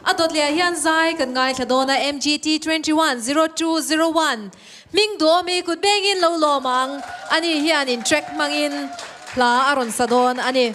A dawt leh ah hian zai kan ngaithla dawn a, MGT 21 0201 hming duhawmi kut bengin lo lawm ang. Ani hian in track hmangin hla a rawn sa dawn a ni.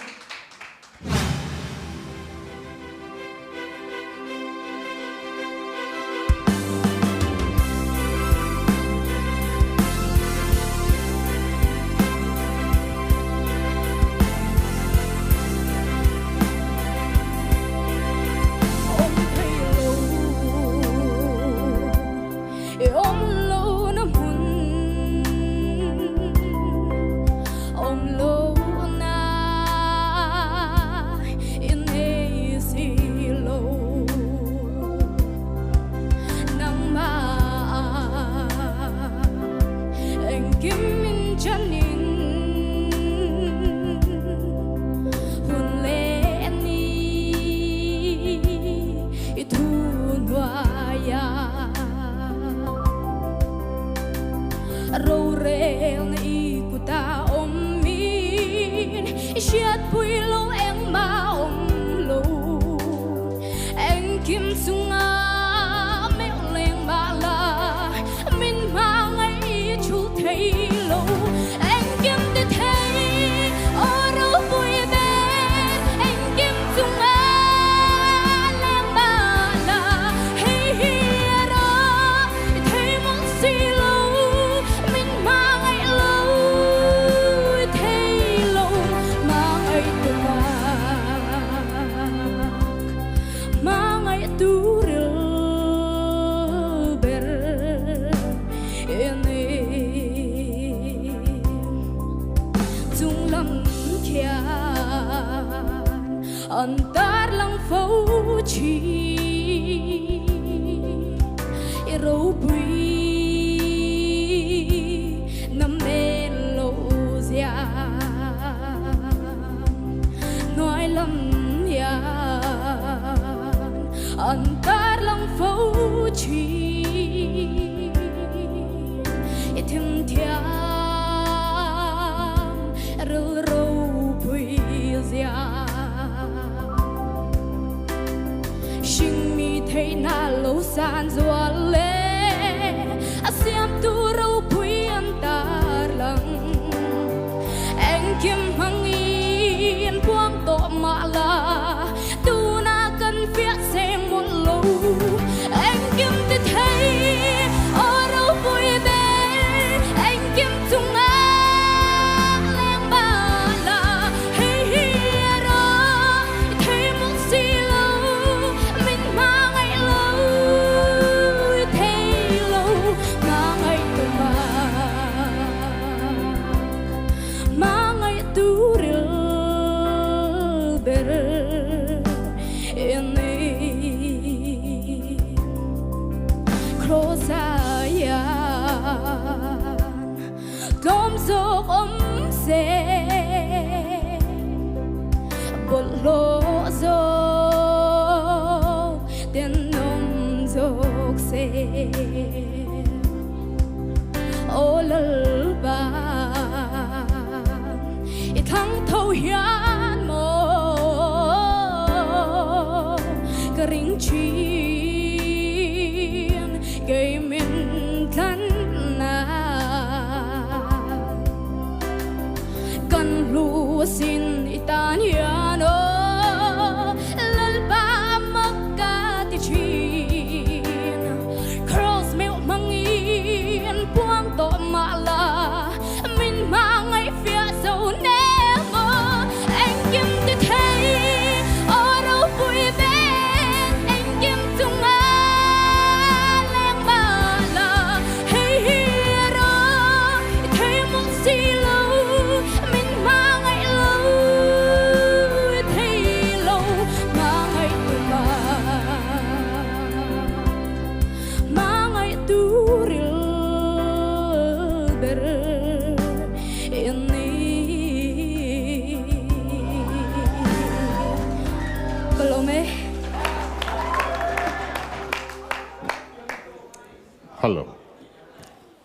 Hello.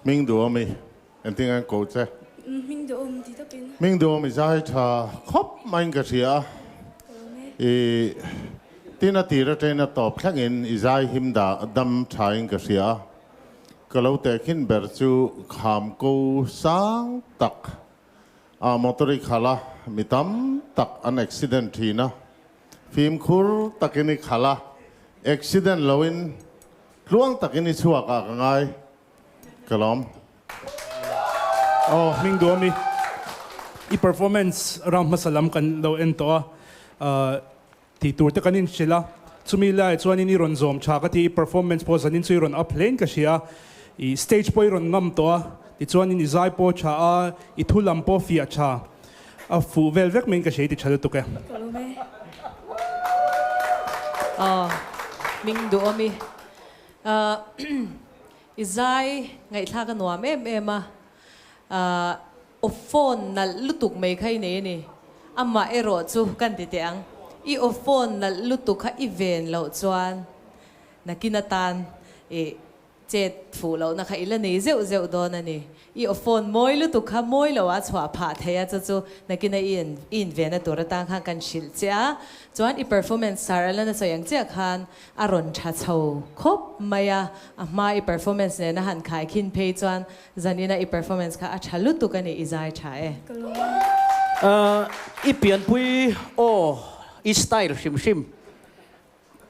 Ming duhawm i engtin an ko che? Ming duhawm ti takin. Ming duhawm i zai tha khawp maiin ka hria a. I. Tin a tir atangin a tawp thlengin i zai him dah dam thain ka hria a. Ka lo tehkhin ber chu kham ko sang tak a motor i khalh a, mi tam tak an accident thin a. Fimkhur takin i khalh a, accident loin tluang takin i chhuak ah ka ngai. Ka lawm. Aw hming duam i i performance round hmasa lam kan lo en tawh a, tih tur te kan inhrilh a, chumi laiah chuanin i rawn zawm tha ka ti, i performance pawh zanin chu i rawn up hlein ka hria a, i stage pawh i rawn ngam tawh a, tichuanin i zai pawh tha a, i thu lam pawh fiah tha a fuh vel vek maiin ka hria i ti tha lutuk e. Ka lawm e. Aw hming duhawm i I zai ngaihthlak a nuam em em a, aw phone nalh lutuk mai kha i nei a ni. Amah erawh chu kan ti teh ang, i aw phone nalh lutuk kha i ven loh chuan nakin atan i chet fuh lohna kha i la nei zeuh zeuh dawn a ni. I aw phone mawi lutuk kha mawi lo ah chhuah phah thei a, chu chu nakina i in i invenna tur atan khan kan hrilh che a, chuan i performance sar a la na sawi ang chiah khan a rawn tha chho khawp mai a, a hma i performance nena han khai khin phei chuan zanina i performance kha a tha lutuk a ni, i zai tha e. I pianpui aw i style hrim hrim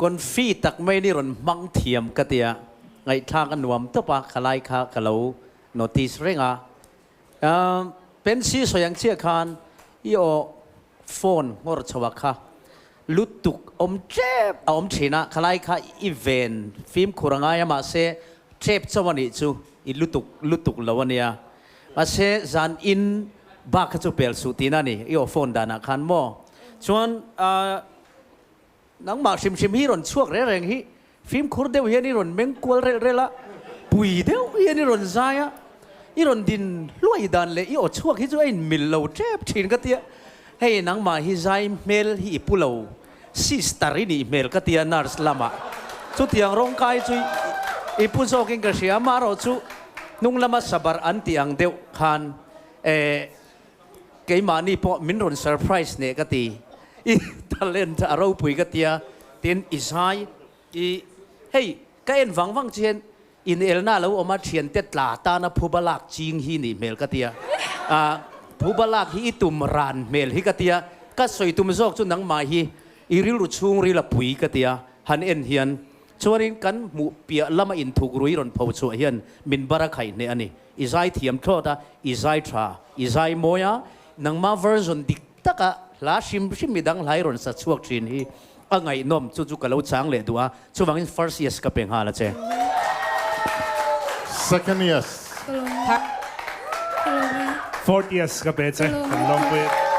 confi tak mai ni rawn hmang thiam ka tia ngaihthlak a nuam tawp a khalai kha ka lo notice reng a Pensi sawi ang chiah khan i aw phone nghawr chho a kha lutuk awm tep a awm thin a, khalai kha i ven fimkhur a ngai a mahse tep chauh a nih chu i lutuk lutuk lo a nia. Mahse zan in bak kha chu pel suh tihna a ni i aw phone danah khan maw. Chuan Nangmah hrim hrim hi rawn chhuak reng reng hi fimkhur deuh hian i rawn meng kual relh relh a, pui deuh hian i rawn zai a, i rawn din hluai dan leh i aw chhuak hi chu a inmil lo tep thin ka tia, hei nangmah hi zai hmel hi i pu lo, sister i nih hmel ka tia nurse lamah chutiang rawng kai chu i pu zawkin ka hria, amaherawhchu hnung lama sabar an tih ang deuh khan eh Keimahni pawh min rawn surprise hneh ka ti. I talent a ropui ka tia, tin i zai i hei ka en vang vang che hian inelna a lo awm a, thiante tla tana phuba lak ching hi nih hmel ka tia. Ah phuba lak hi i tum ran hmel hi ka tia, ka sawi tum zawk chu nangmah hi i rilru chhungril a pui ka tia han en hian. Chuanin kan hmuh piah lama inthuk rui rawn pho chhuah hian min bar a khaih hneh a ni. I zai thiam thlawt a, i zai tha, i zai mawi a, nangma version dik taka hla hrim hrim midang hlai rawn sa chhuak thin hi a ngaihnawm, chu chu ka lo chang leh duh a, chuvangin first yes ka pe nghal a che. Second yes. Fourth yes ka pe che, kan lawmpui.